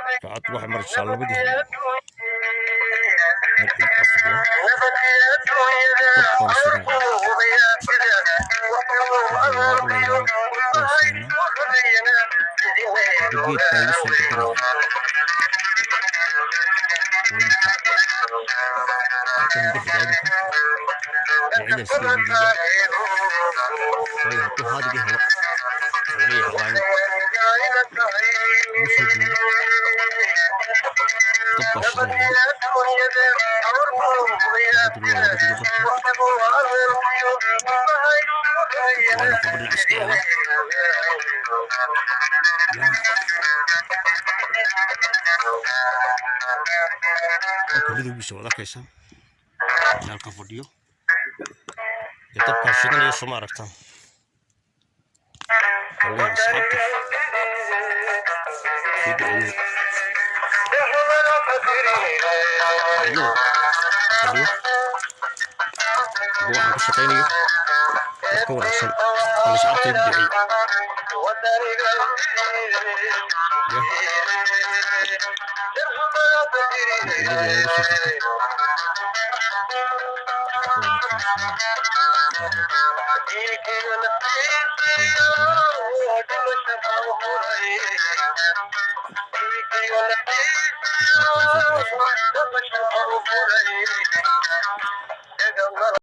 Saacaddu waxay maraysaa 2dii meel cidlo ah fadhiya. Dab baan shidanaya. Waxaa lagu leeyahay waan shidanaa. Hadda geed baa igu soo gabanaya. Oo imika halkan iga xigaa imika waa cidaan iska eegaya. Waayo hadduu haadiga helo waxaa laga yaabaa inuu igu soo boodo. Dab baa shidanaya. Saacaddu waa 2dii iyo barkii. Waa inaan kolba dhinac iska eega. Yaa halka midowgiisa waad arkaysaa in halkan fadhiyo dee dabkaa shidanaya, soo ma aragtaan? Wallahi asxaabta soo duceeyo cidlada fadhiyo hadda waxaan ku shaqaynayo wax ka wanaagsan bal asxaabta igu duceey. Ya in cidlada igu soo furto wax ka wanaagsan siiyaan. Asxaabta igu soo duceyso.